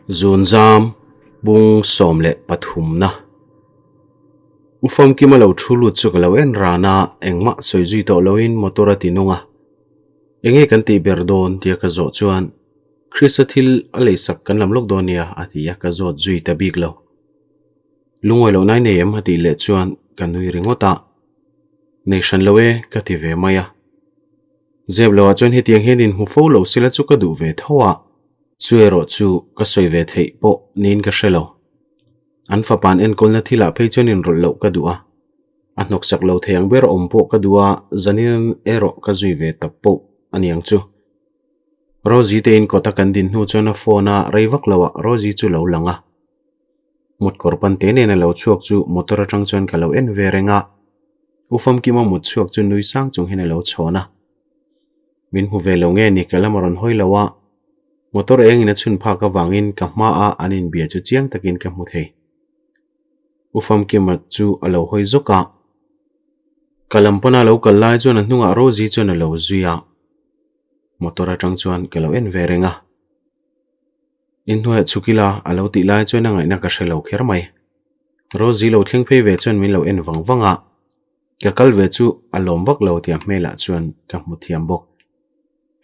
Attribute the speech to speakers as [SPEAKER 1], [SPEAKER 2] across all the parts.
[SPEAKER 1] Zunzam bung 13 na. U Famkima lo thu lut chu ka lo en ran a, engmah sawi zui tawh loin motor a ti nung a. Enge kan tih ber dawn tia ka zawh chuan Krista thil a leisak kan lam lawk dawn nia a ti a, ka zawt zui ta bik lo. Lungawi loh nai nei em a tih leh chuan ka nui ringawt a, Nei hran lo e ka ti ve mai a. Zep loah chuan hetiang hian inhmu fo lo sila chu ka duh ve tho a, chu erawh chu ka sawi ve theih pawh niin ka hre lo. An fapa'n enkawlna thilah phei chuan inrawlh loh ka duh a, a hnawksak lo thei ang ber awm pawh ka duh a, zanin erawh ka zui ve tak pawh a niang chu. Rosie te in kawta kan din hnu chuan a phone a rei vak loah Rosie chu lo lang a. Mut kawr pan te nen a lo chhuak chu motor atang chuan ka lo en ve reng a, U Famkima mut chhuak chu nui sang chung hian a lo chhawn a. Min hmu ve lo nge ni ka lam a rawn hawi lo a, motor eng in a chhun phak avangin ka hma a an inbia chu chiang takin ka hmu thei. U Famkima chu a lo hawi zawk a, ka lam pana lo kal lai chuan a hnungah Rosie chuan a lo zui a, motor atang chuan ka lo en ve reng a. Inhnuaiah chhuk ila a lo tih lai chuan a ngaihna ka hre lo kher mai. Rosie lo thleng phei ve chuan min lo en vang vang a, ka kal ve chu a lawm vak lo tih a hmelah chuan ka hmu thiam bawk.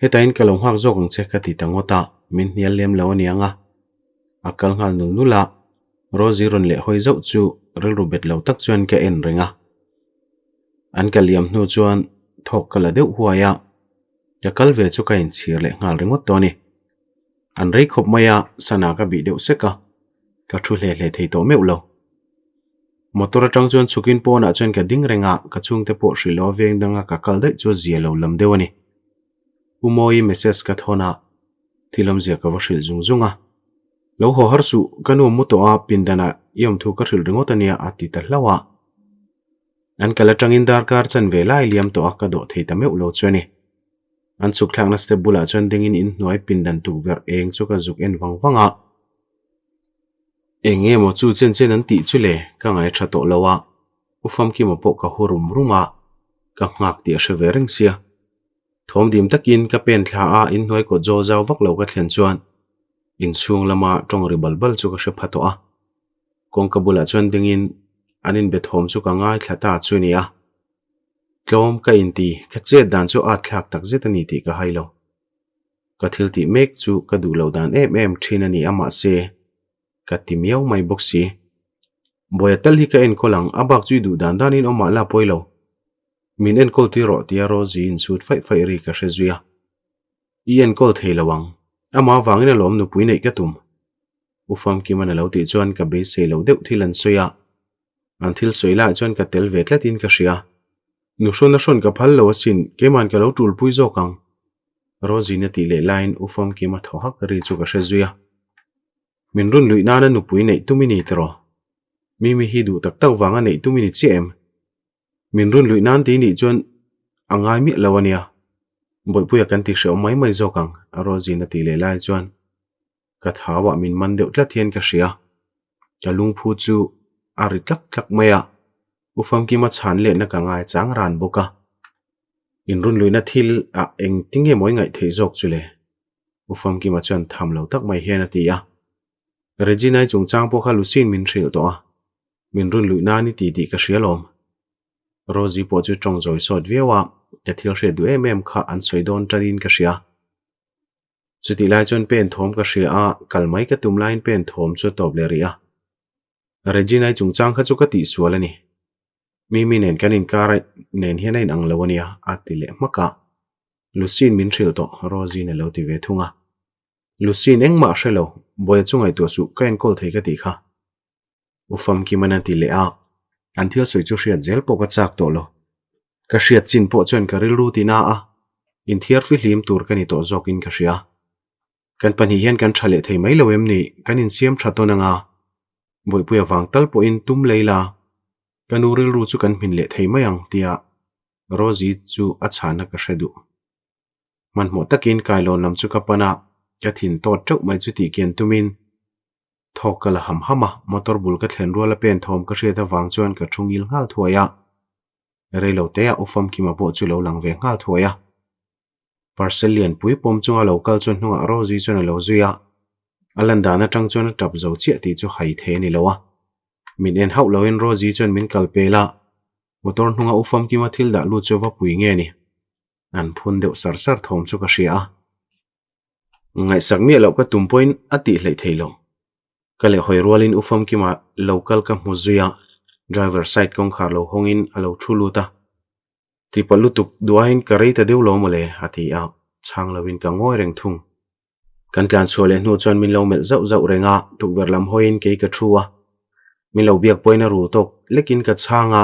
[SPEAKER 1] Hetain ka lo nghak zawk ang che ka ti ta ngawt a, min hnial lem lo aniang a. A kal nghal nul nul a, Rosie rawn leh hawi zauh chu rilru bet lo tak chuan ka en reng a. An ka liam hnu chuan thawk ka la deuh huai a, ka kal ve chu ka inchhir leh nghal ringawt tawh a ni. An rei khawp mai a, sana ka bih deuh sek a, ka thu hle hle thei tawh meuh lo. Motor atang chuan chhukin pawnah chuan ka ding reng a, ka chhungte pawh hrilh lo a veng danga ka kal daih chu a zia lo lam deuh a ni. U Mawi message ka thawn a, thil awmzia ka va hrilh zung zung a. Lo haw har suh, ka nu mu tawh a, pindanah i awm thu ka hrilh ringawt a nia a ti ta hlauh a. An kal atangin darkar chanve lai liam tawh a, ka dawh thei ta meuh lo chu a ni. An chhuk thlakna step bulah chuan dingin inhnuai pindan tukverh eng chu ka zuk en vang vang a. Eng nge maw chu chen chen an tih chu le? Ka ngai tha tawh lo a, U Famkima pawh ka hu rum rum a, ka nghak tih a hre ve reng sia. Thawm dim takin ka pen thla a, inhnuai kawt zawl zau vak lo ka thlen chuan inchhung lama tawng ri bal bal chu ka hre pha tawh a. Kawngka bulah chuan dingin an inbe thawm chu ka ngaithla ta chu nia. Tlawm ka inti, ka chet dan chu at thlak tak zet a ni tih ka hai lo. Ka thil tih mek chu ka duh loh dan em em thin a ni a mahse, ka ti miau mai bawk si. Bawia tal hi ka enkawl ang, a bak chu i duh dan danin awm mah la pawi lo. Min enkawl tir rawh tia Rosie insut faih faih ri ka hre zui a. I enkawl thei lo ang, amah avangin alawm nupui neih ka tum. U Famkima'n a lo tih chuan ka beisei loh deuh thil an sawi a. An thil sawi laiah chuan ka tel ve tlatin ka hria. Nu hrawn a hrawn ka phal lo asin, keima'n ka lo tulpui zawk ang. Rosie-in a tih leh laiin U Famkima thaw hak ri chu ka hre zui a. Min run luih nana nupui neih tum i ni tiraw? Mimi hi duh tak tak vanga neih tum i ni chiah em? Min run luih nan ti nih chuan a ngai miah lo a nia. Bawihpuia kan ti hrehawm mai mai zawk ang, Rosie-in a tih leh lai chuan ka thauah min man deuh tlat hian ka hria. Ka lungphu chu a ri tlak tlak mai a, U Famkima chhan lehna ka ngai chang ran bawk a. Inrunluihna thil ah engtin nge mawi ngaih theih zawk chu le? U Famkima chuan tham lo tak mai hian a ti a. Regina-i chungchang pawh kha Lucy-in min hrilh tawh a, min runluih nan i ti tih ka hria lawm. Rosie pawh chu tawng zawi sawt viau a, ka thil hriat duh em em kha an sawi dawn tanin ka hria. Chutih lai chuan pen thawm ka hria a, kal mai ka tum laiin pen thawm chu a tawp leh rih a. Regina-i chungchang kha chu ka tihsual a ni. Mimi nen kan inkar nen hian a inang lo a nia, a ti leh hmak a. Lucy-in min hrilh tawh, Rosie-in a lo ti ve thung a. Lucy-in engmah a hre lo, Bawia chu ngaihtuah suh, ka enkawl thei ka tih kha. U Famkiman a ti leh a, an thil sawi chu hriat zel pawh ka chak tawh lo. Ka hriat chin pawh chuan ka rilru ti na a, inthiar fihlim tur ka ni tawh zawkin ka hria. Kan pahnih hian kan tha leh thei mai lo em ni, kan insiam tha tawn anga. Bawihpui avang tal pawhin tum lei la, ka nu rilru chu kan hmin leh thei mai ang tia Rosie chu a chhahna ka hre duh. Hmanhmawh takin kailawn lam chu ka pan a, ka thin tawt teuh mai chu tih kian tumin Thawk ka la ham ham a, motor bul ka thlen rual a pen thawm ka hriat avang chuan ka thu ngil nghal thuai a. Reilo te a U Famkima pawh chu lo lang ve nghal thuai a. Parcel lianpui pawm chunga lo kal chuan hnungah Rosie chuan a lo zui a. A lan dan atang chuan a tap zo chiah tih chu hai thei a ni lo a. Min en hauh loin Rosie chuan min kal pel a, motor hnunga U Famkima thil dah lut chu va pui nge ni? An phun deuh sar sar thawm chu ka hria a. Ngaihsak miah loh ka tum pawhin a tih hleih thei lo. Ka leh hawi rualin U Famkima lo kal ka hmu zui a, driver side kawngkhar lo hawngin a lo thu lut a. Tipa lutuk duaiin ka rei ta deuh lo mawle a ti a, chhang loin ka ngawi reng thung. Kan tlan chhuah leh hnu chuan min lo melh zauh zauh reng a, tukverh lam hawiin kei ka thu a. Min lo biak pawhin a rul tawk lekin ka chhang a,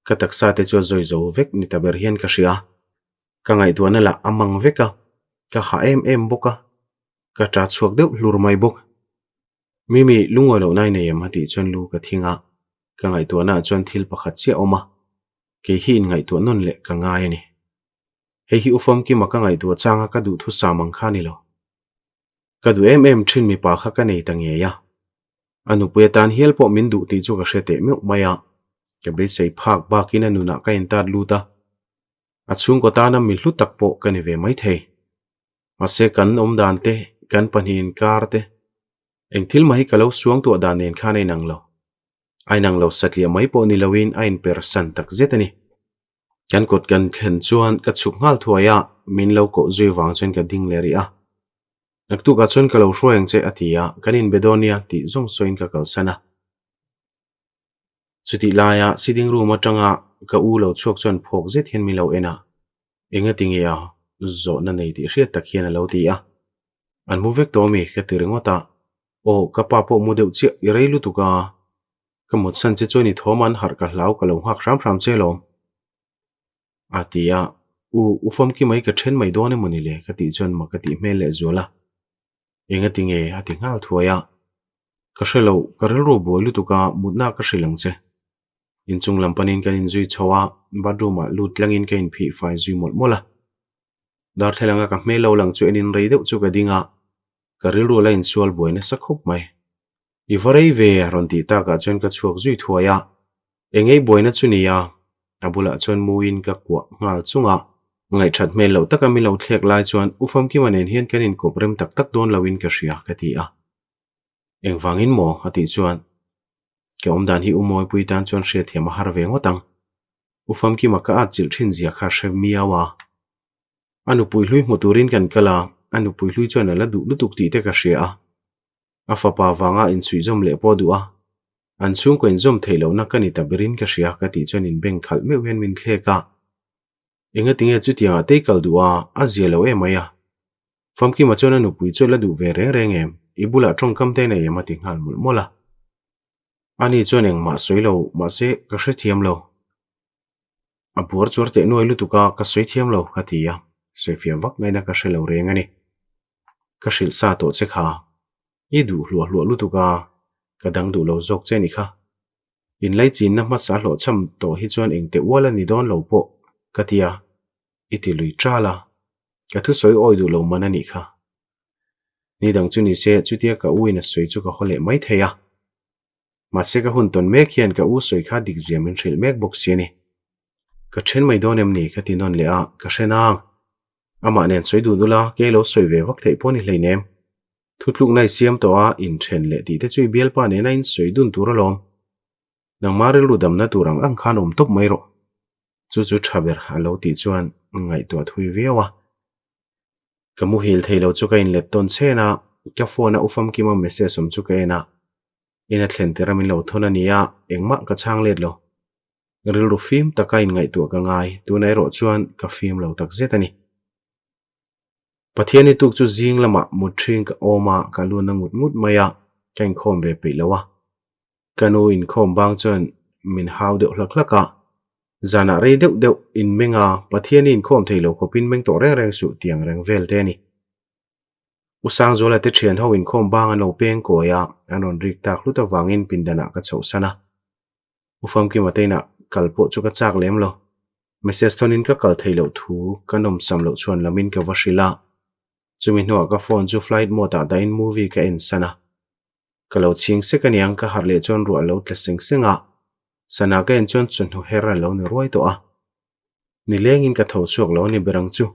[SPEAKER 1] ka taksa te chu a zawi zo vek ni ta ber hian ka hria. Ka ngaihtuahna lah a mang vek a, ka hah em em bawk a, ka ta chhuak deuh hlur mai bawk. Mimi, lungawi loh nai nei em a tih chuan lu ka thing a, ka ngaihtuahnaah chuan thil pakhat chiah a awm a, kei hi inngaihtuah nawn leh ka ngai a ni. Hei hi U Famkima ka ngaihtuah changa ka duhthusam ang kha a ni lo. Ka duh em em thin mipa kha ka nei ta ngei a. A nupui atan hial pawh min duh tih chu ka hre teh meuh mai a, ka beisei phak bakin a nunah ka intat lut a. A chhungkaw tana mi hlu tak pawh ka ni ve maithei. Mahse kan awm dan te, kan pahnih inkar te, eng thil mah hi ka lo suangtuah dan nen khan a inang lo. A inang lo satliah mai pawh ni loin a inpersan tak zet a ni. Kan kawt kan thlen chuan ka chhuk nghal thuai a, min lo koh zui vang chuan ka ding leh rih a. Naktukah chuan ka lo hruai ang che a ti a, kan inbe dawn nia tih zawng sawiin ka kalsan a. Chutih laia sitting room atanga ka u lo chhuak chuan phawk zet hian min lo en a, engati nge a zawhna nei tih hriat tak hian a lo ti a. An mu vek tawh ami ka ti ringawt a, aw ka pa pawh mu deuh chiah i rei lutuk a, ka mutsan che chuan i thawm an harh ka hlau ka lo nghak hram hram che alawm a ti a, u u famki mai ka then mai dawn emaw ni le ka tih chuan mak ka tih hmel leh zual a. Engati nge a ti nghal thuai a, Ka hre lo, ka rilru buai lutuk a, mutna ka hrilh ang che. Inchung lam panin kan inzui chho a, bathroom ah lut tlangin ka inphih fai zui mawlh mawlh a. Darthlalang a ka hmel lo lang chu enin rei deuh chu ka ding a, ka rilru la insual buai nasa khawp mai. I va rei ve a rawn tih takah chuan ka chhuak zui thuai a, engei buaina chu nia, a bulah chuan muin ka kuah nghal chung a. Ngaihthat hmel loh taka min lo thlek lai chuan U Famkima nen hian kan inkawp rem tak tak dawn loin ka hria ka ti a. Engvangin maw? a tih chuan ka awmdan hi U Mawipui tan chuan hriatthiam a har ve ngawt ang. U Famkima ka at chilh thin zia kha hre miau a. A nupui hlui hmu turin kan kal a, a nupui hlui chuan a la duh lutuk tih te ka hria a. A fapa vanga inchhuihzawm leh pawh duh a, an chhungkaw inzawm theih lohna ka ni ta berin ka hria ka tih chuan inbeng khalh meuh hian min thlek a. Engatinge chutiangah tei kal duh a, a zia lo em mai a. Famkima chuan a nupui chu a la duh ve reng reng em, i bulah tawngkam te nei em a ti nghal mawlh mawlh a. Ani chuan engmah sawi lo mahse ka hrethiam lo. A buar chuar teh nuai lutuk a, ka sawi thiam lo ka ti a, sawifiah vak ngaihna ka hre lo reng a ni. Ka hrilh sa tawh che kha, i duh hluah hluah lutuk a, ka dang duh lo zawk che ni kha. Inlaichinna hmasa hlawhchham tawh hi chuan engteh ual a ni dawn lo pawh ka ti a, i ti lui ṭal a, ka thusawi awi duh lo man a nih kha. Ni dang chu ni se, chutia ka u in a sawi chu ka haw leh mai thei a. Mahse ka hun tawn mek hian ka u sawi kha dik zia min hrilh mek bawk si a ni. Ka then mai dawn em ni ka ti nawn leh a, ka hre nang. Amah nen sawi dun ula, kei lo sawi ve vak theih pawh ni hleinem. Thutlukna i siam tawh a, inthen leh tih te chu i bialpa nena in sawi dun tur alawm. Nangma rilru damna tur ang ang khan awm tawp mai rawh. Chu chu tha ber a lo tih chuan ngaihtuah thui viau a. Ka muhil thei lo chu ka inlet tawn chhen a, ka phone a U Famkima message awm chu ka en a, in a thlen tir a min lo thawn a ni a, engmah ka chhang let lo. Rilru fim taka inngaihtuah ka ngai, tunah erawh chuan ka fim lo takzet a ni. Pathian i tuk chu zing lamah mut ṭhin ka awm a, ka lu na ngut ngut mai a, ka inkhawm ve peih lo a. Ka nu inkhawm bang chuan min hau deuh hlak hlak a, zanah rei deuh deuh in meng a, Pathian i inkhawm thei lo khawpin meng tawh reng reng suh tih ang reng vel te a ni. U Sangzuala te ṭhian ho inkhawm bang an lo peng kawi a, an rawn rik tak hlut avangin pindanah ka chhohsan a. U Famkima te inah kal pawh chu ka chak lem lo. Message thawnin ka kal theih loh thu ka nawmsam loh chuan lamin ka va hrilh a. Chumi hnuah ka phone chu flight mode ah dahin movie ka en san a. Ka lo chhing sek aniang ka harh leh chuan ruah a lo tla seng seng a. Sana ka en chuan chawhnu her a lo ni ruai tawh a. Nilengin ka tho chhuak lo a ni ber ang chu.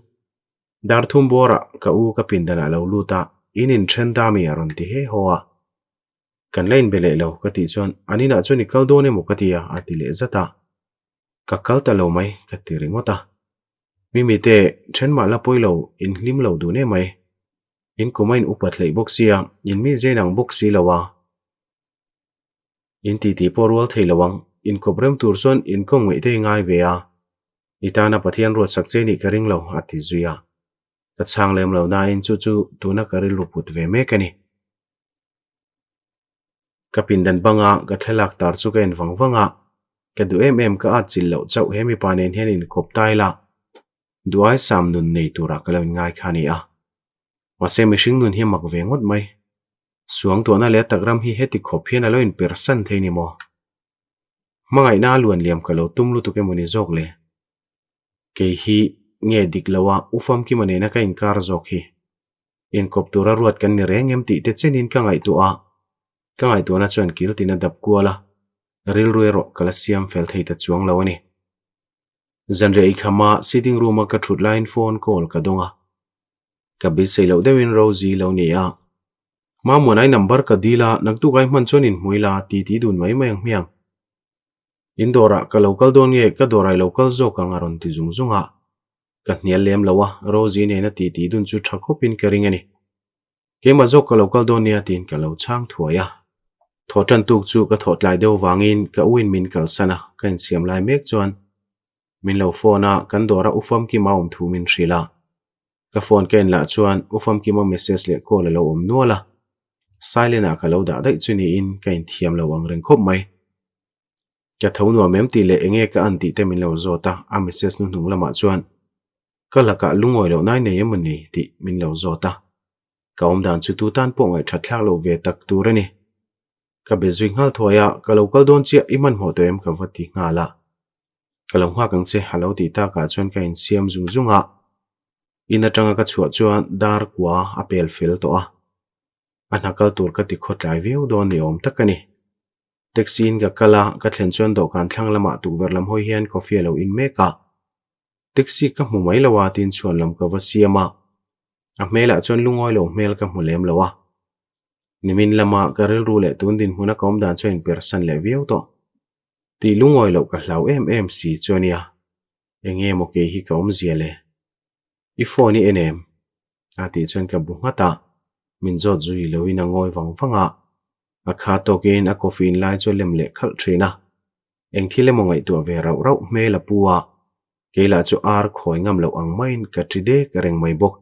[SPEAKER 1] Dar thum bawrah ka u ka pindanah a lo lut a. In inthen ta mi a rawn ti he haw a. Kan la inbe leh lo ka tih chuan an inah chuan i kal dawn emaw ka ti a, a ti leh zat a. Ka kal ta lo mai ka ti ringawt a. Mimi te then mah la pawi lo in hlim lo dun em mai. In kum a in upat hleih bawk sia, in mi zen ang bawk si lo a. In titi pawh rual thei lo ang, inkawp rem tur chuan inkawm ngaih te i ngai ve a. I tana Pathian ruatsak che nih ka ring lo, a ti zui a. Ka chhang lem lo nain chu chu tuna ka rilru put ve mek a ni. Ka pindan banga ka thlalak tar chu ka en vang vang a, ka duh em em ka at chilh loh chauh he mipa nen hian inkawp ta ila, duhai sam nun nei turah ka lo inngai kha a ni a. Mahse mihring nun hi a mak ve ngawt mai. Suangtuahna leh a tak ram hi heti khawp hian a lo inpersan thei ni maw? Hmangaihna a luan liam ka lo tum lutuk emaw ni zawk le? Kei hi nge dik lo a U Famkima nena ka inkar zawk hi? Inkawp tura ruat kan ni reng em tih te chenin ka ngaihtuah a, ka ngaihtuahna chuan kil tin a dap kual a, rilru erawh ka la siam fel thei ta chuang lo a ni. Zanriah eikhama sitting room a ka thut laiin phone call ka dawng a, Ka beisei loh deuhin Rosie lo ni a. Mamuanai number ka dil a, naktuk ai hman chuan inhmu ila ti ti dun mai mai ang hmiang. In dawrah ka lo kal dawn nge ka dawrah i lo kal zawk ang a rawn ti zung zung a. Ka hnial lem lo a, Rosie nena ti ti dun chu tha khawpin ka ring a ni. Keimah zawk ka lo kal dawn nia tiin ka lo chhang thuai a. Thawh tan tuk chu ka thawh tlai deuh vangin ka uin min kalsan a, ka insiam lai mek chuan min lo phone a, kan dawra U Famkima awm thu min hrilh a. Ka phone ka en lah chuan U Famkima message leh call a lo awm nual a, silent ah ka lo dah daih chu niin ka inthiam lo ang reng khawp mai. Ka tho nuam em tih leh enge ka an tih te min lo zawt a, a message hnuhnung lamah chuan ka lakah lungawi loh nai nei emaw ni tih min lo zawt a, ka awmdan chu tu tan pawh ngaihthat thlak lo ve tak tur a ni. Ka be zui nghal thuai a, ka lo kal dawn chiah i hmanhmawh tawh em ka va ti nghal a. Ka lo nghak ang che a lo tih takah chuan ka insiam zung zung a, in atanga ka chhuah chuan dar kua a pel fel tawh a, a hna kal tur ka ti khawtlai viau dawn ni awm tak a ni. Taxi in ka kal a, ka thlen chuan dawhkan thlang lamah tukverh lam hawi hian coffee a lo in mek a, taxi ka hmu mai lo a tiin chhuan lam ka va siam a, a hmelah chuan lungawi lo hmel ka hmu lem lo a. Nimin lama ka rilru leh tun dinhmuna ka awm dan chuan inpersan leh viau tawh. Tih lungawi loh ka hlau em em si chu a nia, enge maw kei hi ka awmzia le? I phone i en em? A tih chuan ka bu nghat a, min zawt zui loin a ngawi vang vang a, a kha tawkin a coffee in lai chu a lem leh khalh thin a, eng thil emaw ngaihtuah ve rauh rauh hmel a pu a, kei lah chu ar khawi ngam loh ang maiin ka ṭi dek reng mai bawk.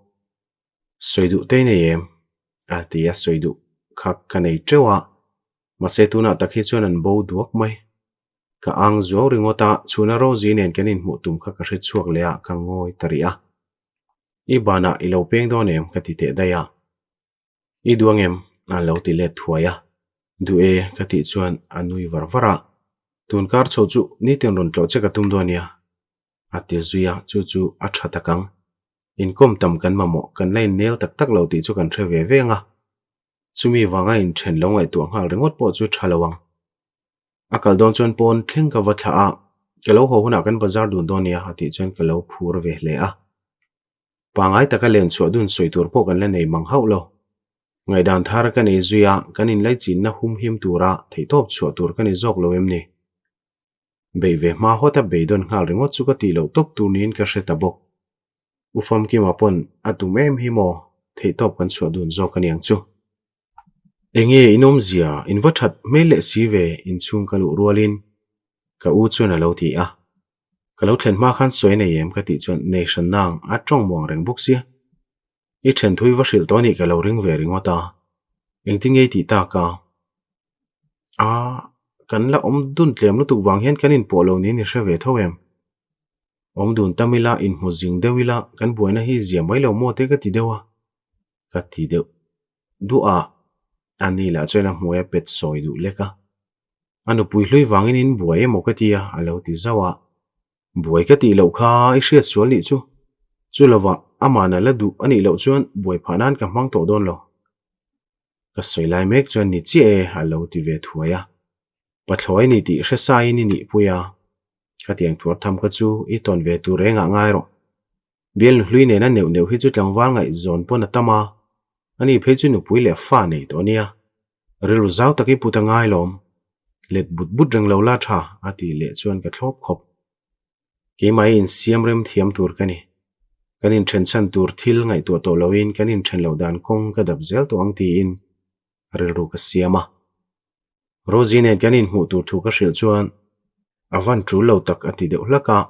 [SPEAKER 1] Sawi duh te i nei em? A ti a, sawi duh kha ka nei teuh a, Mahse tunah tak hi chuan an bo duak mai. Ka ang zuau ringawt a, chhuna Rosie nen kan inhmuh tum kha ka hre chhuak leh a, ka ngawi ta rih a. I banah i lo peng dawn em? ka ti teh daih a. I duang em? a lo ti let thuai a. Duh e, ka tih chuan a nui var var a. Tun kar chho chu nitin rawn tlawh che ka tum dawn nia. A ti zui a, chu chu a tha tak ang. Inkawm tam kan mamawh, kan la innel tak tak lo tih chu kan hre ve ve ang a. Chumi vanga inthen lo ngaihtuah nghal ringawt pawh chu tha lo ang. A kal dawn chuan pawn thleng ka va thlah a, ka lo haw hunah kan bazar dun dawn nia a tih chuan ka lo phur ve hle a. Pangai taka len chhuah dun sawi tur pawh kan la nei mang hauh lo. Ngaihdan thar ka nei zui a, kan inlaichinna humhim tura theihtawp chhuah tur ka ni zawk lo em ni? Beih ve hma hawt a beidawn nghal ringawt chu ka tih loh tawp tur niin ka hre ta bawk. U Famkima pawn a tum em hi maw? Theihtawp kan chhuah dun zawk a niang chu. Enge in awmzia, in va that hmel leh si ve inchhung ka luh rualin ka u chuan a lo ti a. Ka lo thlen hma khan sawi nei em ka tih chuan nei hran nang a tawng muang reng bawk sia. I then thui va hrilh tawh anih ka lo ring ve ringawt a, engtin nge i tih tak a? A, kan la awm dun tlem lutuk vang hian kan inpawh lo niin i hre ve tho em? Awm dun tam ila, inhmu zing deuh ila, kan buaina hi zia mai lo maw te ka ti deuh a, ka ti deuh duah a, ani lah chuan a hmuai a pet sawi duh lek a. A nupui hlui vangin in buai emaw ka ti a, a lo ti zauh a. Buai ka tih loh kha i hriat sual nih chu. Chu lovah amahna la duh a nih loh chuan buai phah nan ka hmang tawh dawn lo. Ka sawi lai mek chuan ni chiah e a lo ti ve thuai a. Pathlawi ni tih hre saiin i nih pui a. Khatiang thuar tham kha chu i tawn ve tur rengah ngai rawh. Bialnu hlui nena neuh neuh hi chu tlangval ngaihzawn pawn a tam a. Ani phei chu nupui leh fa nei tawh a nia. Rilru zau tak i put a ngai lawm. Let but but reng lo la tha a tih leh chuan ka thlawp khawp. Keimah hi insiam rem thiam tur ka ni. Kan inthen chhan tur thil ngaihtuah tawh loin kan inthen loh dan kawng ka dap zel tawh ang tiin rilru ka siam a. Rosie nen kan inhmuh tur thu ka hrilh chuan a van tul lo tak a ti deuh hlak a,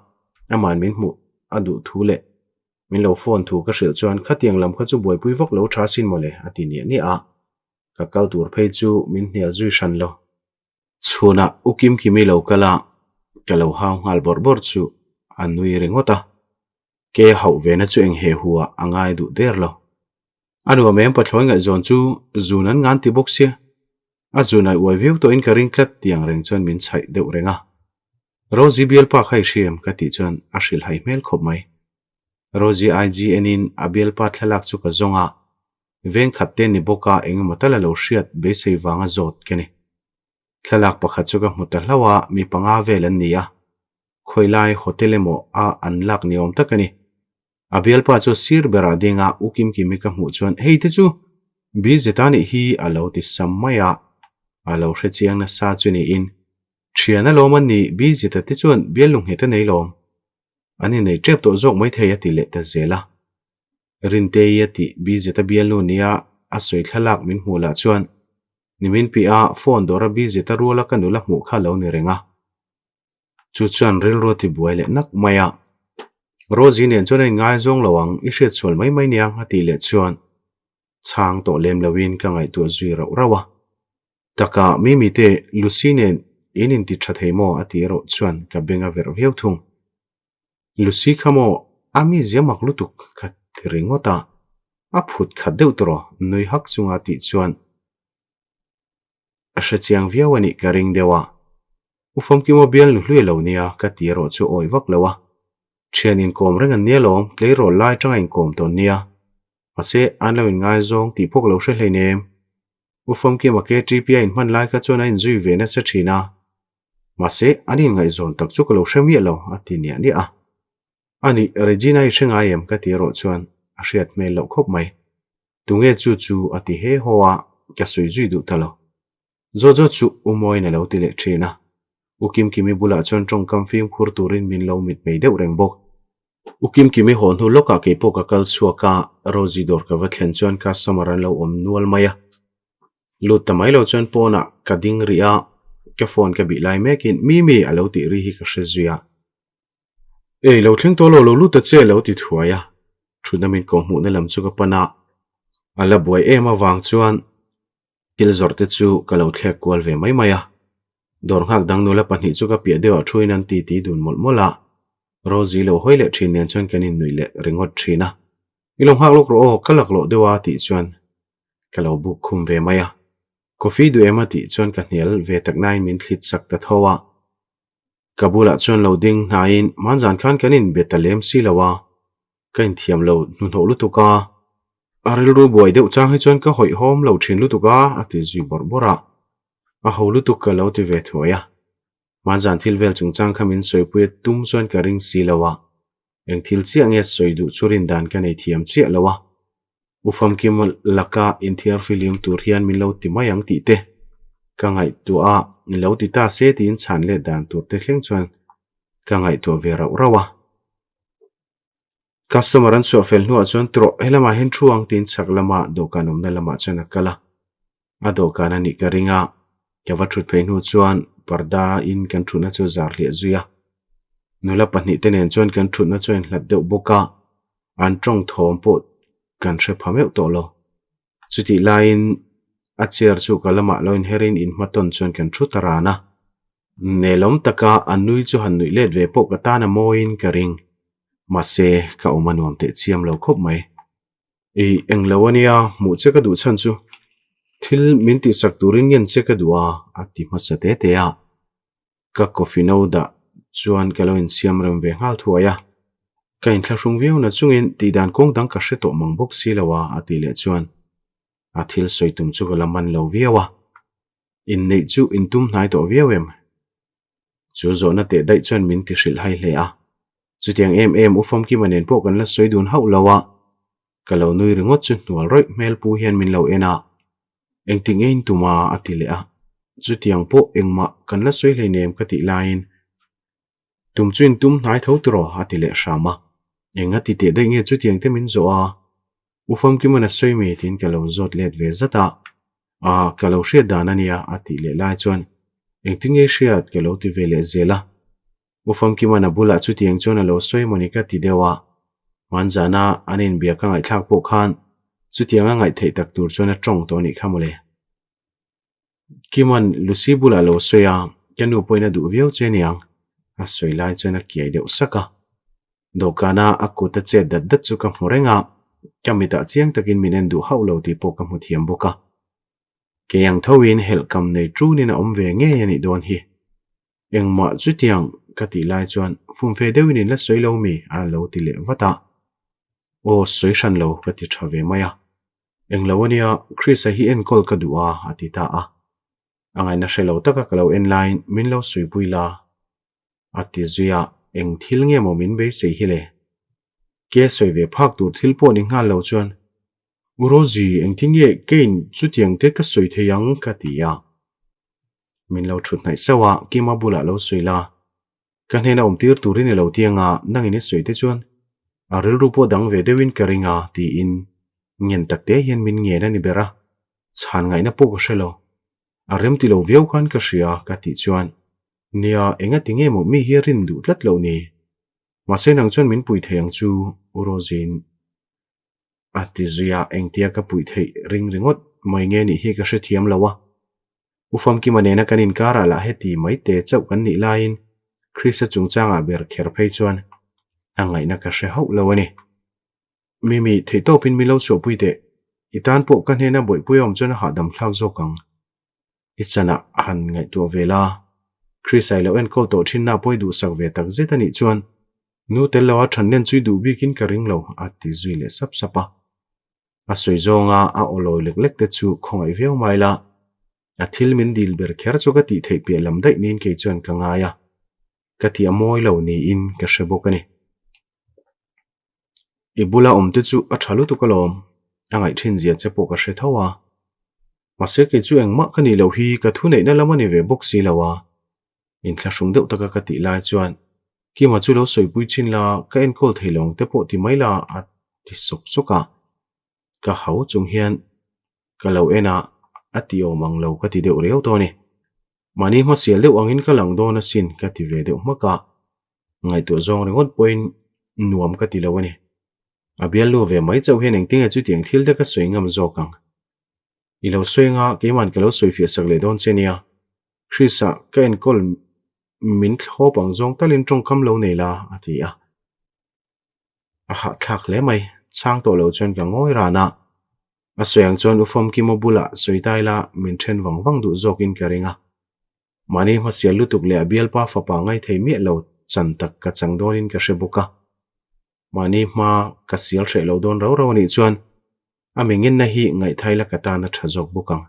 [SPEAKER 1] ama'n min hmuh a duh thu leh min lo phone thu ka hrilh chuan khatiang lam kha chu buaipui vak lo tha sin mawle a ti niah niah a, ka kal tur phei chu min hnial zui hran lo. Chhunah U Kimkimi lo kal a, ka lo hau nghal bawrh bawrh chu a nui ringawt a, ke hauh ve na chu eng he hu ah a ngai duh der lo. A nuam em pathlawi ngaihzawn chu zun an ngan ti bawk sia, a zun ai uai viau tawhin ka ring tlat tiang reng chuan min chhaih deuh reng a. Rosie bialpa kha i hria em ka tih chuan a hrilh hai hmel khawp mai. Rosie IG enin a bialpa thlalak chu ka zawng a, veng khat te ni bawk a eng emaw tal a lo hriat beisei vanga zawt ka ni. Thlalak pakhat chu ka hmu ta hlauh a, mi panga vel an ni a, khawilai hotel emaw a an lak ni awm tak a ni. A bialpa chu sir berah ding a, U Kimkimi ka hmuh chuan hei te chu Bizeta nih hi a lo ti sam mai a, a lo hre chiang nasa chu niin thian alawm an nih Bizeta te chuan bial lunghet a nei lawm. An innei tep tawh zawk mai thei a ti leh ta zel a. Rintei a tih Bizeta bialnu nia a sawi thlalak min hmuh lah chuan nimin piah phone dawra Bizeta ruala ka nula hmuh kha a lo ni reng a. Chu chuan rilru a ti buai leh nak mai a. Rosie nen chuan a inngaizawng lo ang, i hriat sual mai mai nia a tih leh chuan chhang tawh lem loin ka ngaihtuah zui rauh rauh a. Taka Mimi te Lucy nen in inti tha thei maw a tih erawh chuan ka beng a verh viau thung. Lucy kha maw a mizia mak lutuk ka ti ringawt a, a phut khat deuh tawh nui hak chunga tih chuan A hre chiang viau a nih ka ring deuh a. U Famkima bial nu hlui lo nia ka ti erawh chu awih vak lo a. Thian inkawm reng an nia lawm, tleirawl lai tanga inkawm tawn nia. Mahse, an lo inngaizawng tih pawh ka lo hre hleinem. U Famkima KTP a inhman lai kha chuan a inzui ve nasa thin a. Mahse, an inngaihzawn tak chu ka lo hre miah lo, a ti niah niah a. A nih, Regina i hre ngai em ka ti erawh chuan a hriat hmel loh khawp mai. Tunge chu chu a ti he haw a, ka sawi zui duh ta lo. Zawt zawt chu U Mawiin a lo ti leh thin a. U Kimkimi bulah chuan tawngkam fimkhur turin min lo mitmei deuh reng bawk. U Kimkimi haw hnu lawkah keipawh ka kal chhuak a, Rosie dawr ka va thlen chuan customer an lo awm nual mai a. Lut ta mai lo chuan pawnah ka ding rih a, ka phone ka bih lai mekin Mimi a lo tih ri hi ka hre zui a. Ei, lo thleng tawh lo, lo lut ta che lo ti thuai a. Thutna min kawh hmuhna lam chu ka pan a, a la buai em avang chuan thil zawrh te chu ka lo thlek kual ve mai mai a. Dawr nghak dang nula pahnih chu ka piah deuhah thuin an ti ti dun mawlh mawlh a. Rosie lo hawi leh thin nen chuan kan innuih leh ringawt thin a. I lo nghak lawk rawh aw, ka laklawh deuh a tih chuan ka lo buk khum ve mai a. Coffee duh em a tih chuan ka hnial ve tak nain min thlit sak ta tho a. Ka bulah chuan lo ding hnaiin hmanzan khan kan inbe ta lem si lo a, ka inthiam lo hnuhnawh lutuk a, a rilru buai deuh chang hi chuan ka hawihhawm lo thin lutuk a, a ti zui bawrh bawrh a, a ho lutuk ka lo ti ve thuai a. Hmanzan thil vel chungchang kha min sawipui a tum chuan ka ring si lo a, eng thil chiah nge sawi duh chu rindan ka nei thiam chiah lo a. U Famkim laka inthiar fihlim tur hian min lo ti mai ang tih te ka ngaihtuah a, min lo ti ta se tiin chhan let dan tur te thleng chuan ka ngaihtuah ve rauh rauh a. Customer an chhuah fel hnuah chuan tawh helamah hian thu ang tiin chhak lama dawhkan awmna lamah chuan a kal a, a dawhkan a nih ka ring a, ka va thut phei hnu chuan parda in kan thutna chu zar hliah zui a, nula pahnih te nen chuan kan thutna chu a inhlat deuh bawk a, an tawng thawm pawh kan hre pha meuh tawh lo. Chutih laiin a chair chu ka lamah lo inherin inhmatawn chuan kan thu ta ran a, nelawm taka a nui chu han nuih let ve pawh ka tan a mawiin ka ring, mahse ka awm a nuam teh chiam lo khawp mai. Ih, englo a nia, hmuh che ka duh chhan chu thil min tihsak turin ngen che ka duh a, a ti hmasa te te a. Ka coffee no dah chuan ka lo insiam rem ve nghal thuai a. Ka inthlahrung viau na chungin tihdan kawng dang ka hre tawh mang bawk si lo a, a tih leh chuan a thil sawi tum chu ka la man lo viau a. Inneih chu intum hnai tawh viau em? Chu zawhna teh daih chuan min ti hrilh hai hle a. Chutiang em em U Famkima nen pawh kan la sawi dun hauh lo a. Ka lo nui ringawt chu hnual rawih hmel pu hian min lo en a, Engtik nge in tum a? a ti leh a. Chutiang pawh engmah kan la sawi hleinem ka tih laiin Tum chu in tum hnai tho tiraw? a ti leh hram a. Eng a ti teh daih nge chutiang te min zawh a? U Famkiman a sawi mi tiin ka lo zawt let ve zat a. Aa, ka lo hriat dan a nia a tih leh lai chuan engtin nge i hriat ka lo ti ve leh zel a. U Famkiman a bulah chutiang chuan a lo sawi mawni ka ti deuh a. Hmanzana an inbiak ka ngaihthlak pawh khan chutianga ngaihtheih tak tur chuan a tawng tawh a nih kha mawle. Kiman Lucy bulah a lo sawi a, ka nu pawhin a duh viau che aniang a sawi lai chuan a kiai deuh sak a. Dawhkana a kut a chet dat dat chu ka hmu reng a, ka mitah chiang takin min en duh hauh lo tih pawh ka hmu thiam bawk a. Kei ang thoin helhkam nei tunin a awm ve ngei a nih dawn hi. Engmah chutiang ka tih lai chuan fumfe deuhin in la sawi lo mi a lo ti leh vat a. Aw sawi hran lo ka ti tha ve mai a. Englo ania Chris-a hi enkawl ka duh a a ti ta a. A ngaihna hre lo taka ka lo en laiin min lo suipui la a ti zui a, eng thil nge maw min beisei hi le? Ke sawi ve phak tur thil pawh ni nghal lo chuan U Rosie engtin nge keiin chutiang te ka sawi thei ang ka ti a. Min lo thut hnaih sauh a, Kima bulah lo sawi la. Ka hnena awm tir turin i lo ti anga nangin i sawi te chuan a rilru pawh dang ve deuhin ka ring a tiin ngen tak te hian min ngen a ni ber a, chhan ngaihna pawh ka hre lo. A rem ti lo viau khan ka hria ka tih chuan nia enga ti nge maw mi hi a rin duh tlat loh ni. Mahse nang chuan min pui thei ang chu U Rosie-in A ti zui a, engtia ka puih theih ring ringawt mai nge nih hi ka hrethiam lo a. U Famkima nena kan inkarah lah heti mai te chauh kan nih laiin Krista chungchangah ber kher phei chuan a ngaihna ka hre hauh lo a ni. Mimi, theihtawpin mi lo chhuahpui teh. I tan pawh ka hnena bawihpui a awm chuan a hahdam thlak zawk ang. I chanah a han ngaihtuah ve la. Chris-a i lo enkawl tawh thinna pawi duhsak ve tak zet a nih chuan nu tel loa thanlen chu i duh bikin ka ring lo a ti zui leh sap sap a. A sawi zawnga a aw lawi lek lek te chu khawngaih viau mai la. A thil min dil ber kher chu ka tih theih piah lam daih niin kei chuan ka ngai a. Ka tih a mawi lo niin ka hre bawk a ni. I bula awm te chu a tha lutuk alawm, a ngaih thin zia che pawh ka hre tho a. Mahse kei chu engmah ka nih loh hi ka thuneihna lam a ni ve bawk si lo a. Inthlahrung deuh taka ka tih lai chuan Kima chu lo sawipui chin la, ka enkawl thei lo ang te pawh ti mai la a ti sawk sawk a. Ka hau chung hian ka lo en a, a ti awm ang lo ka ti deuh riau tawh a ni. Mahni hmasial deuh angin ka lang dawn asin ka ti ve deuh hmak a. Ngaihtuah zawng ringawt pawhin nuam ka ti lo a ni. A bialnu ve mai chauh hian engtinge chutiang thil te ka sawi ngam zawk ang. I lo sawi anga keiman ka lo sawi fiah sak leh dawn che nia. Chris-a ka enkawl min thlawp ang zawng talin tawngkam lo nei la a ti a. A hahthlak hle mai, chhang tawh lo chuan ka ngawi ran a. A sawi ang chuan U Famkima bulah sawi ta ila min then vang vang duh zawkin ka ring a. Mahni hmasial lutuk leh a bialpa fapa ngaithei miah lo chan tak ka chang dawnin ka hre bawk a. Mahni hma ka sial hreh lo dawn rau rau a nih chuan a mingenna hi ngaihthaila ka tan a tha zawk bawk ang.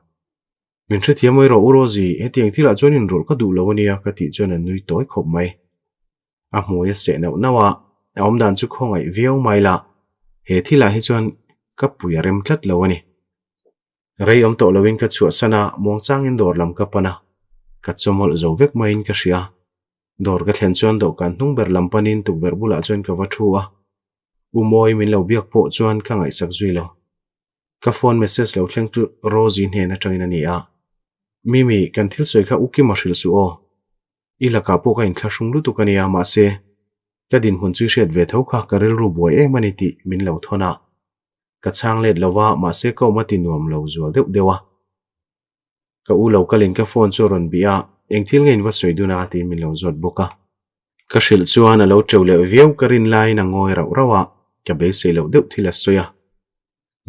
[SPEAKER 1] Min hrethiam mai rawh U Rosie, hetiang thilah chuan inrawlh ka duh lo a nia ka tih chuan a nui tawi khawp mai. A hmui a seh nauh nauh a, a awmdan chu khawngaih viau mai la, he thilah hi chuan ka pui a rem tlat lo a ni. Rei awm tawh loin ka chhuahsan a, muangchangin dawr lam ka pan a, ka chawmawlh zo vek maiin ka hria. Dawr ka thlen chuan dawhkan hnung ber lam panin tukverh bulah chuan ka va thu a, U Mawi min lo biak pawh chuan ka ngaihsak zui lo. Ka phone message lo thleng chu Rosie hnen atangin a ni a, Mimi, kan thil sawi kha U Kima hrilh suh aw. I lakah pawh ka inthlahrung lutuk a nia, mahse, ka dinhmun chu i hriat ve tho kha ka rilru buai em a ni tih min lo thawn a. Ka chhang let lo va, mahse ka awm a ti nuam lo zual deuh deuh a. Ka u lo kalin ka phone chu a rawn bih a, eng thil nge in va sawi dun a tiin min lo zawt bawk a. Ka hrilh chuan a lo teuh leh viau ka rin laiin a ngawi rauh rauh a, ka beisei loh deuh thil a sawi a.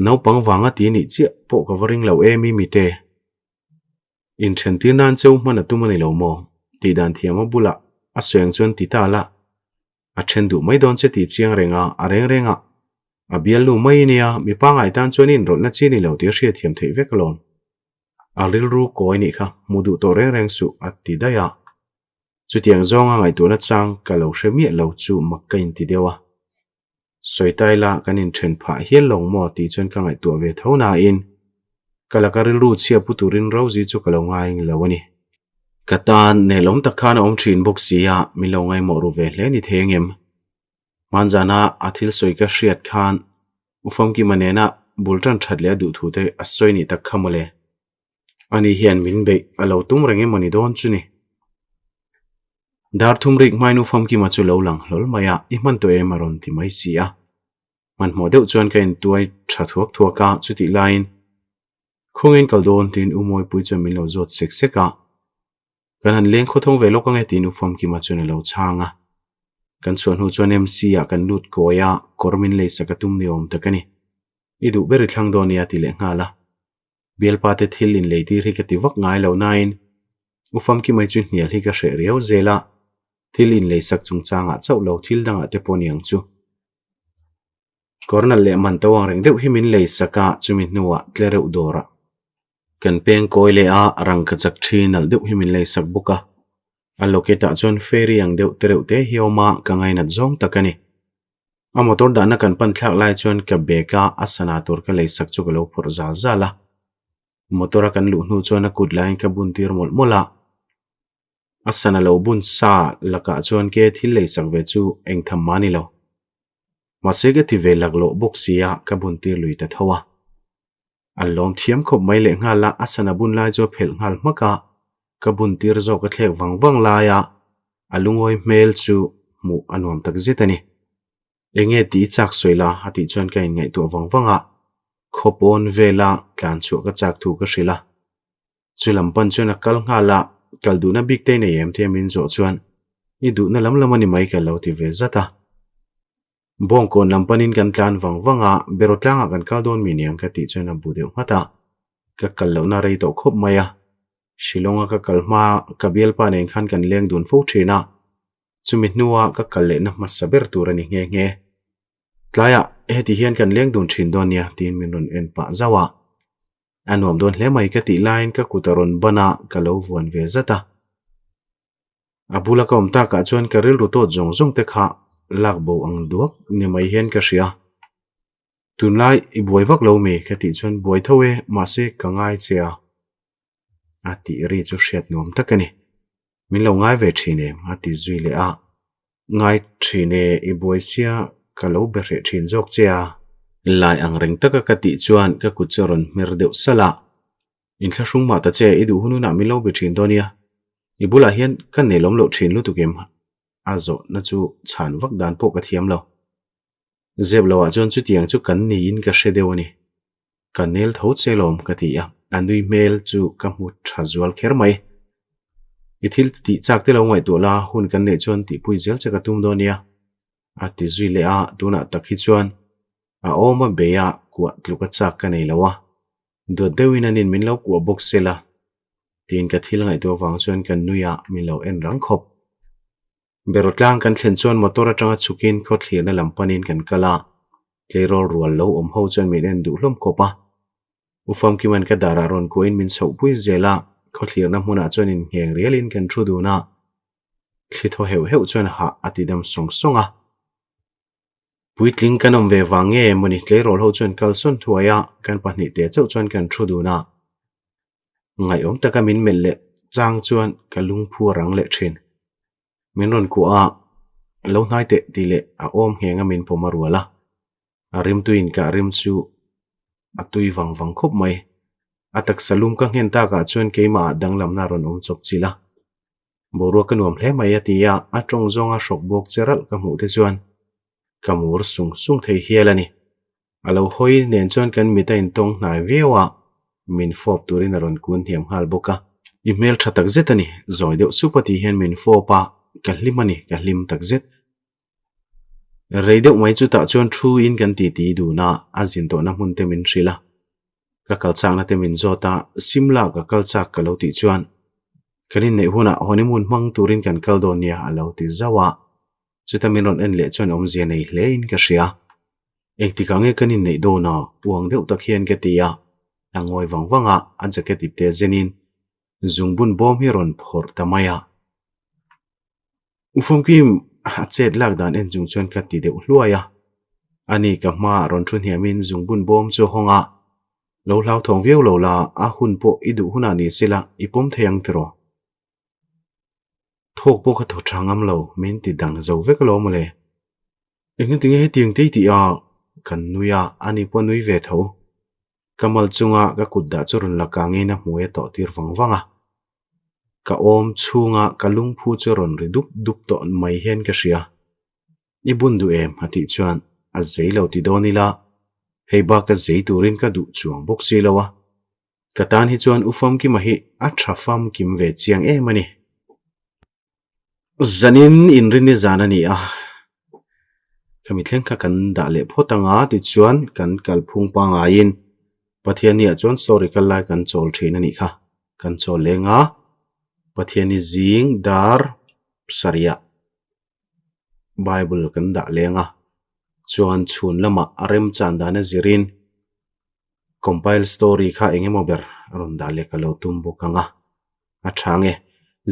[SPEAKER 1] Naupang vanga ti nih chiah pawh ka va ring lo em i mite. Inthen tir nan cheu hman a tum a ni lo maw? Tih dan thiam a bulah a sawi ang chuan ti ta la. A then duh mai dawn che tih chiang reng a, a reng reng a. A bialnu mai i nia, mi pangngai tan chuan i inrawlhna chi ni lo tih a hriatthiam theih vek alawm. A rilru kawi nih kha hmu duh tawh reng reng suh a ti daih a. Chutiang zawnga ngaihtuahna chang ka lo hre miah lo chu mak ka inti deuh a. Sawi ta ila kan inthen phah hial lawng maw tih chuan ka ngaihtuah ve tho nain ka laka rilru chhia pu turin Rosie chu ka lo ngaing lo a ni. Ka tan nelawm tak khan a awm thin bawk si a, min lo ngaimawh ru ve hle ni thei angem? Hmanzana a thil sawi ka hriat khan U Famkima nena bul tan that leh a duh thu te a sawi nih tak kha mawle. Ani hian min beih a lo tum reng emaw ni dawn chu ni. Dar thum rik hmain U Famkima chu lo lang hlawl mai a, i hman tawh em a rawn ti mai si a. Hmanhmawh deuh chuan ka intuai tha thuak thuak a, chutih laiin Khawngain kal dawn tiin U Mawipui chuan min lo zawt sek sek a. Kan han leng khawthawng ve lawk ange tiin U Famkima chuan a lo chhang a. Kan chhuah hnu chuan MC ah kan lut kawi a, kawr min leisak a tum ni awm tak a ni. I duh ber i thlang dawn nia ti leh nghal a. Bialpa te thil inlei tir hi ka ti vak ngai lo nain U Famkima hi chu hnial hi ka hreh riau zel a, thil inleisak chungchangah chauh lo thil dangah te pawh niang chu. Kawr nalh leh man to ang reng deuh hi min leisak a, chumi hnuah tle reuh dawrah Kan peng kawi leh a rangka chak thi nalh deuh hi min leisak bawk a, a locket ah chuan fairy ang deuh te reuh te hi a awm a, ka ngainat zawng tak a ni. A motor dahna kan pan thlak lai chuan ka bag a a sana tur ka leisak chu ka lo phawrh zal zal a. Motor a kan luh hnu chuan a kut laiin ka bun tir mawlh mawlh a, a sana lo bun sa lakah chuan ke thil leisak ve chu eng tham mah a ni lo. Mahse ka ti ve laklawh bawk sia ka bun tir lui ta tho a. A lawm thiam khawp mai leh nghal a, a sana bun lai chu a phelh nghal hmak a, ka bun tir zawk a thlek vang vang lai a, a lungawi hmel chu hmuh a nuam tak zet a ni. Enge tih i chak sawi la a tih chuan ka inngaihtuah vang vang a, khaw pawn vela tlan chhuah ka chak thu ka hrilh a. Chu lam pan chuan a kal nghal a, kal duhna bik te nei em tia min zawh chuan i duhna lam lam a ni mai ka lo ti ve zat a. Bawngkawn lam panin kan tlan vang vang a, beraw tlangah kan kal dawn mi niang ka tih chuan a bu deuh nghat a, ka kal lohna rei tawh khawp mai a, Shillong a ka kal hma ka bialpa nen khan kan leng dun fo thin a, chumi hnua ka kal lehna hmasa ber tur a ni nghe nghe. Tlaiah heti hian kan leng dun thin dawn nia tiin min rawn en pah zauh a, a nuam dawn hle mai ka tih laiin ka kut a rawn ban a, ka lo vuan ve zat a. A bula ka awm takah chuan ka rilru tawt zawng zawng te kha lak bo ang duak ni mai hian ka hria. Tunlai i buai vak lo mi ka tih chuan buai tho e mahse ka ngai che a. A tih ri chu hriat nuam tak a ni. Min lo ngai ve thin em a ti zui leh a. Ngai thin e i buai sia ka lo be hreh thin zawk che a. Lai ang reng taka ka tih chuan ka kut chu a rawn hmer deuh salh a. Inthlahrung mah ta che, i duh hun hunah min lo be thin dawn nia. I bulah hian ka nelawm loh thin lutuk em? A zawhna chu chhan vak dan pawh ka thiam lo. Zep loah chuan chutiang chu kan niin ka hre deuh a ni. Ka nel tho che lawm ka ti a, a nui hmel chu ka hmu tha zual kher mai. I thil tih chak te lo ngaihtuah la, hun kan neih chuan tihpui zel che ka tum dawn nia. A ti zui leh a, tunah tak hi chuan a awm a bei a, kuah tluk a chak ka nei lo a. Duat deuhin anin min lo kuah bawk sela tiin ka thil ngaihtuah vang chuan kan nui a, min lo en rang khawp. Beraw tlang kan thlen chuan motor atanga chhukin khawthlirna lam panin kan kal a, tleirawl rual lo awm ho chuan min en duh hlawm khawp a. U Famkima'n ka darah rawn kuahin min chhohpui zel a, khawthlirna hmunah chuan inngheng rialin kan thu dun a, thli thaw heuh heuh chuan hah a ti dam sawng sawng a. Puitling kan awm ve vang nge mawni tleirawl ho chuan kal sawn thuai a, kan pahnihte chauh chuan kan thu dun a. Ngaihawm taka min melh leh chang chuan ka lungphu a rang leh thin. Min rawn kuah a, lo hnai teh tih leh a awm ngheng a min pawm a rual a. A rimtuiin ka rim chu a tui vang vang khawp mai. A taksa lum ka nghen takah chuan keimahah danglamna a rawn awm chawp chilh a. Boruak ka nuam hle mai a ti a, a tawng zawnga hrawk bawk che ralh ka hmuh te chuan ka mur sung sung thei hial a ni. A lo hawi nen chuan kan mit a intawng hnai viau a, min fawp turin a rawn kun hniam nghal bawk a. I hmel tha tak zet a ni, zawi deuh sup a tih hian min fawp a, ka hlim a ni, ka hlim tak zet. Rei deuh mai chutah chuan thu in kan titi dun a, a zin tawhna hmun te min hrilh a. Ka kal chakna te min zawt a, Simla ka kal chak ka lo tih chuan kan inneih hunah honeymoon hmang turin kan kal dawn nia a lo ti zauh a. Chuta min rawn en leh chuan awmzia nei hle in ka hria. Engtikah nge kan inneih dawn a? Uang deuh tak hian ka ti a. A ngawi vang vang a, a jacket ipte zenin zungbun bawm hi a rawn phawrh ta mai a. U Famkim, a chet lak dan en chung chuan ka ti deuh hluai a. Ani ka hmaah rawn thu hniamin zungbun bawm chu a hawng a, Lo hlauthawng viau lo la, a hun pawh i duh hunah ni sela i pawm thei ang tiraw? Thawk pawh ka thaw tha ngam lo, min ti dang zo vek alawm mawle. Engtin nge hetiang te i tih a? Kan nui a, ani pawh a nui ve tho. Ka mal chunga ka kut dah chu rawn la kangin a hmui a tawh tir vang vang a. Ka awm chhunga ka lungphu chu rawn ri dup dup tawh mai hian ka hria. I bun duh em? a tih chuan a zei lo ti dawn ila, hei bak ka zei turin ka duh chuang bawk si lo a. Ka tan hi chuan U Famkima hi a tha famkim ve chiang em a ni. Zanin inrinni zan a ni a, khami thleng kha kan dah leh phawt anga tichuan kan kalphung pangaiin Pathianniah chuan story kal lai kan chawl thin a nih kha. Kan chawl leng a, Pathianni zing dar sarihah Bible kan dah leng a, chuan chhun lamah a remchan dan a zirin Compile story kha eng emaw ber a rawn dah leh ka lo tum bawk ang a, a tha nge.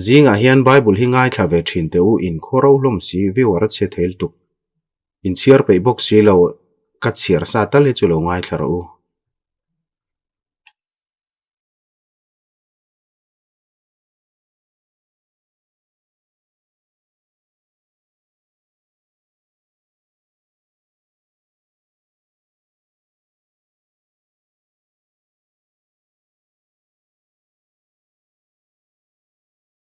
[SPEAKER 1] Zingah hian Bible hi ngaithla ve thin teh u, in khaw ro hlawm si viewer a chhe thei lutuk. In chhiar peih bawk si lo, ka chhiar sa tal hi chu lo ngaithla rawh u.